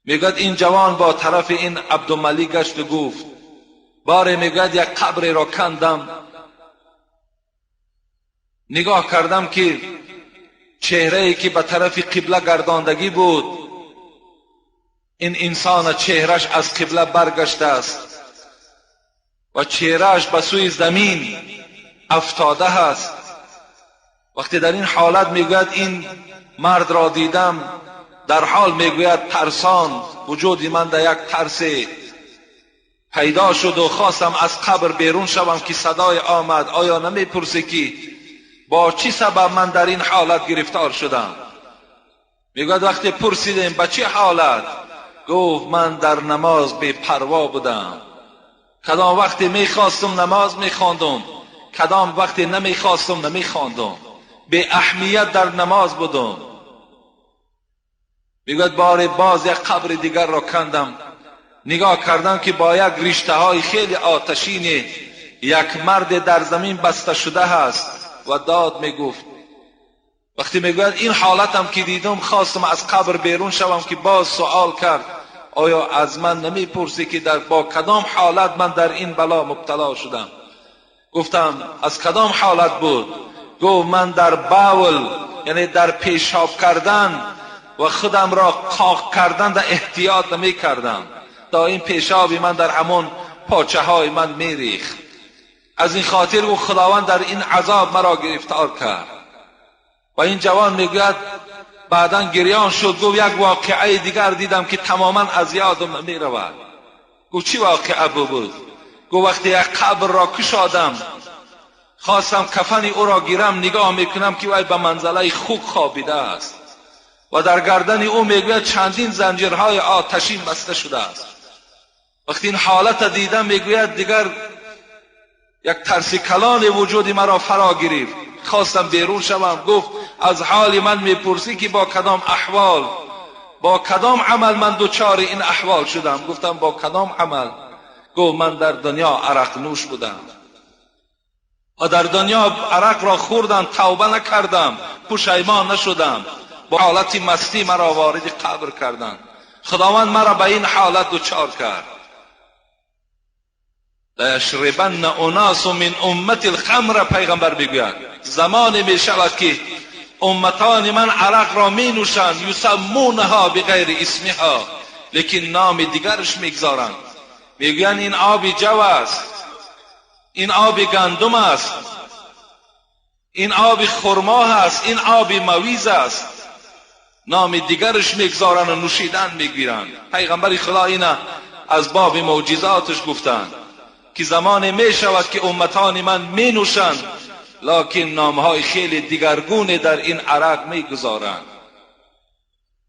میگوید این جوان با طرف این عبدالملک گشت و گفت باره، میگوید یک قبر را کندم، نگاه کردم که چهره ای که به طرف قبله گرداندگی بود، این انسان چهرش از قبله برگشته است و چهرهش به سوی زمین افتاده است. وقتی در این حالت میگوید این مرد را دیدم، در حال میگوید ترسان وجود من در یک ترس پیدا شد و خواستم از قبر بیرون شوم که صدای آمد: آیا نمیپرسی که با چی سبب من در این حالت گرفتار شدم؟ میگوید وقتی پرسیدیم به چه حالت، گفت من در نماز بی پروا بودم. کدام وقتی میخواستم نماز میخواندم، کدام وقتی نمیخواستم نمیخواندم، بی اهمیت در نماز بودم. میگوید بار باز یک قبر دیگر را کندم، نگاه کردم که با یک رشته های خیلی آتشین یک مرد در زمین بسته شده هست و داد میگفت. وقتی میگوید این حالتم که دیدم، خواستم از قبر بیرون شوم که باز سوال کرد: آیا از من نمیپرسی که در با کدام حالت من در این بلا مبتلا شدم؟ گفتم از کدام حالت بود؟ گفت من در بول، یعنی در پیشاب کردن و خودم را قاق کردن در احتیاط نمی کردم، تا این پیشاب من در همون پاچه های من میریخت. از این خاطر او خداوند در این عذاب مرا گرفتار کرد. و این جوان میگوید بعدا گریان شد، گفت یک واقعه دیگر دیدم که تماما از یادم نمیرود. گفت چی واقعه بود؟ گفت وقتی یک قبر را کشادم، خواستم کفن او را گیرم، نگاه میکنم که وی به منزله خوک خوابیده است و در گردن او میگوید چندین زنجیرهای آتشین بسته شده است. وقتی این حالت دیدم، میگوید دیگر یک ترس کلان وجود مرا فرا گرفت، خواستم بیرون شوم. گفت از حال من میپرسی که با کدام احوال، با کدام عمل من دچار این احوال شدم؟ گفتم با کدام عمل؟ گفت من در دنیا عرق نوش بودم و در دنیا عرق را خوردم، توبه نکردم، پشیمان نشدم، با حالت مستی مرا وارد قبر کردند، خداوند مرا به این حالت دچار کرد. لیشربن اناس من امتی الخمر، پیغمبر میگوید زمانی می شود که امتان من عرق را می نوشند، یسمونها بغیر اسمها، لیکن نام دیگرش میگذارند، میگویند این آب جو است، این آب گندم است، این آب خرما است، این آب مویز است. نام دیگرش میگذارند و نوشیدن میگیرند. پیغمبر خدا اینا از باب معجزاتش گفتند که زمان می شود که امتان من می نوشند، لکن نامهای خیلی دیگرگونه در این عرق می گذارند.